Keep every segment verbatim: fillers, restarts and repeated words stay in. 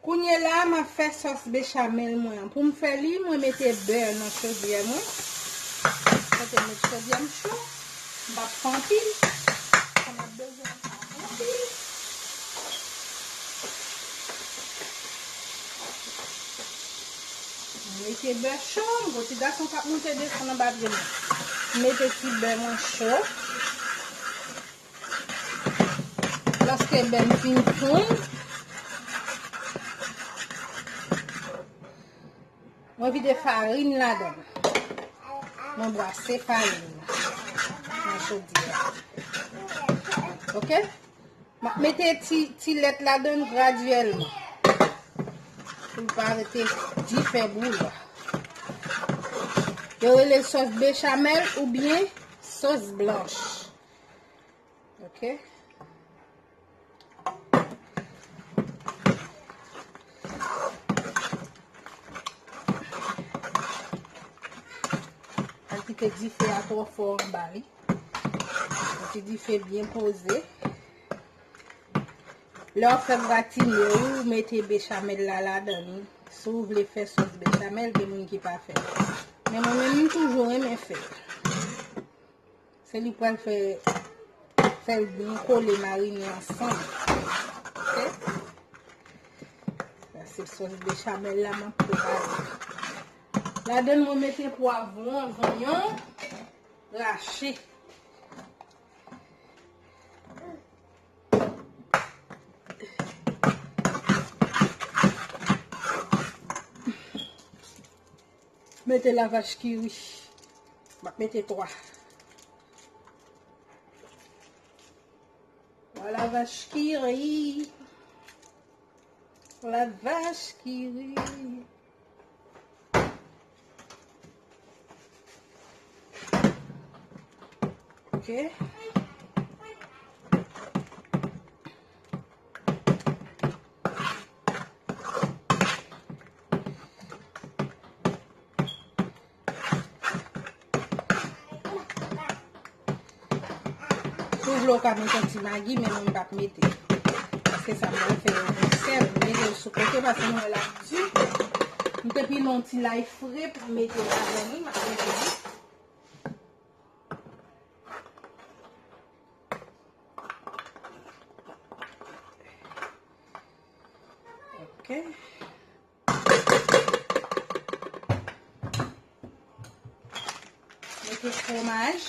Kounye la, m ap fè sòs bechamel mwen an. Pou m fè li, mwen mete bè nan chodyè mwen. Kote m met chodyè m cho, m p ap fè anpil. Sa m ap bezwen anpil. M mete bè cho, m gon ti gason k ap monte desann anba pye mwen. M mete ti bè mwen cho. Lòske bè m fin fonn, mwen vide farin ladan l. Mwen bwase farin nan chodyè a. Oke? M ap mete ti, ti lèt ladan l gradyèlman. Pou l pa rete dife bouyi. Yo rele sòs bechamel oubyen sòs blanch. Oke. Pa kite dife a twò fò anba li. Kite dife byen poze. Lè w fè gratine ou, ou mete bechamel la ladan li. Si w vle fè sòs bechamel, gen moun ki pa fè. Men mwen menm, m toujou renmen fè. Se li pral fè, fè l byen kole, marine ansanm. Oke? Sa se sòs bechamel la m ap prepare. Ladan l mwen mete pwavwon, zonyon rache. Mete lavach kiri. M ap mete twa. Twa lavach kiri. Lavach kiri. Oke. Si w vle, w ka mete yon ti magi, men mwen m p ap mete. Paske sa m pral fè yo gon sèl, m mete l sou kote, paske m wè l ap di. M te pile yon ti lay fre pou m mete ladan li, m ap mete li. Oke. Mete fwomaj.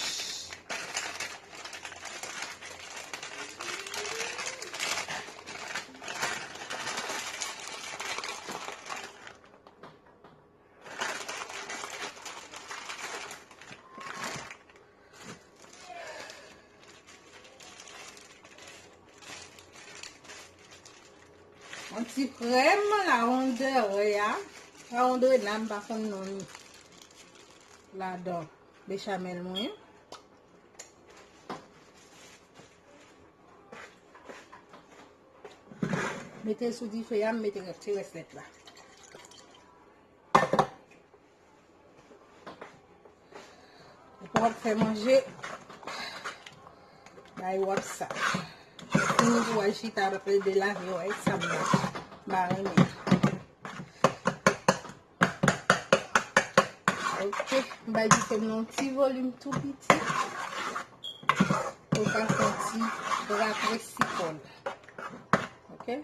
Yon ti krèm, lawondè a. Lawondè nan, m pa konn non li. Ladan bechamel mwen. Mete l sou dife a, m mete ti rès lèt la. Ou pa w ap fè manje, bay w ap sa. Fini pou w al chita ap plede lave w, sa m pa renmen. Oke, m bay dife m nan yon ti volim tou piti. Pou l ka fè yon ti ratresi kò l. Oke.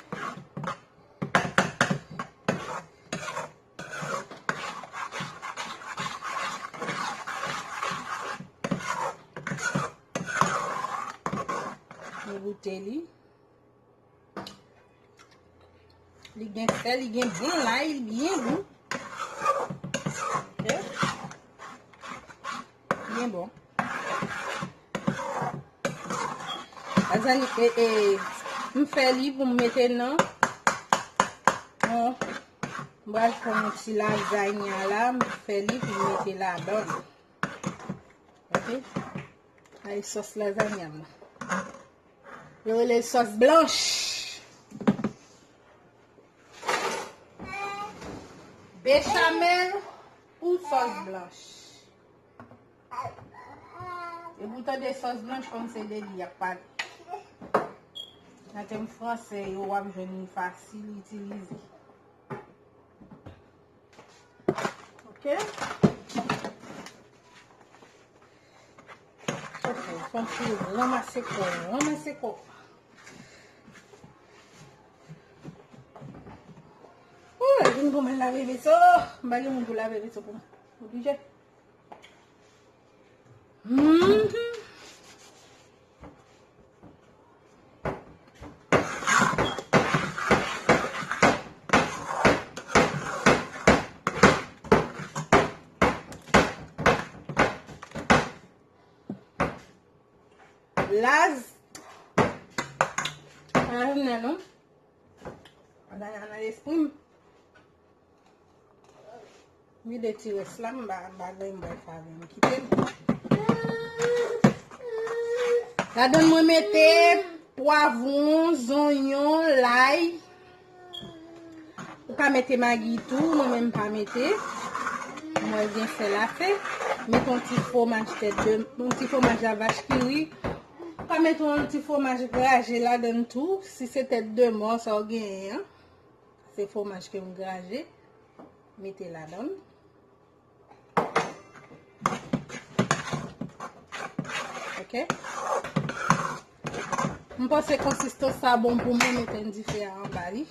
Nou goute li. Li gen sèl, li gen bon lay, li byen gou. Oke. Byen bon. Lazany, e, e, m fè li pou m mete nan. Bon, m pral fè yon ti lazanya la, m fè li pou m mete ladan. Oke? Ay, sòs lazanya m nan. Yo rele l sòs blanch. Bechamel ou sòs blanch? Depi w tande sòs blanch, konn se de li y ap pale. Nan tèm franse yo, w ap jwenn li fasil itilize. Ok? Fè, fè, fè, ranmase kò, ranmase kò. Ooh, vin pou mwen lave veso. M pa gen moun pou lave veso pou mwen. Oblije. Mhm. Laz. Pa jounen non. Ann al nan lespri m. Vide ti rès la, m pa, m pa gen m bay favè m kite m. Ladan mwen mete pwavwon, zonyon, lay. Ou ka mete magi tou, mwen menm pa mete. Mwen gen sèl ase. Mete yon ti fwomaj tèt de, yon ti fwomaj lavach ki ri. Ou ka mete yon ti fwomaj graje ladan tou. Si se tèt de mò, sa w genyen an. Se fwomaj ke m graje. Mete ladan. Ok. M panse konsistans sa bon pou mwen, mete m dife a anba li.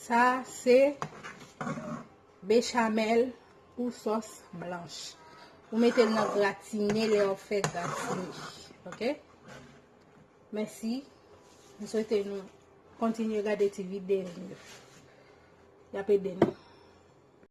Sa se bechamel ou sòs blanch. Ou mete l nan gratine lè w ap fè gratine. Ok? Mèsi. M swete nou kontinye gade ti videyo m yo. Y ap ede nou.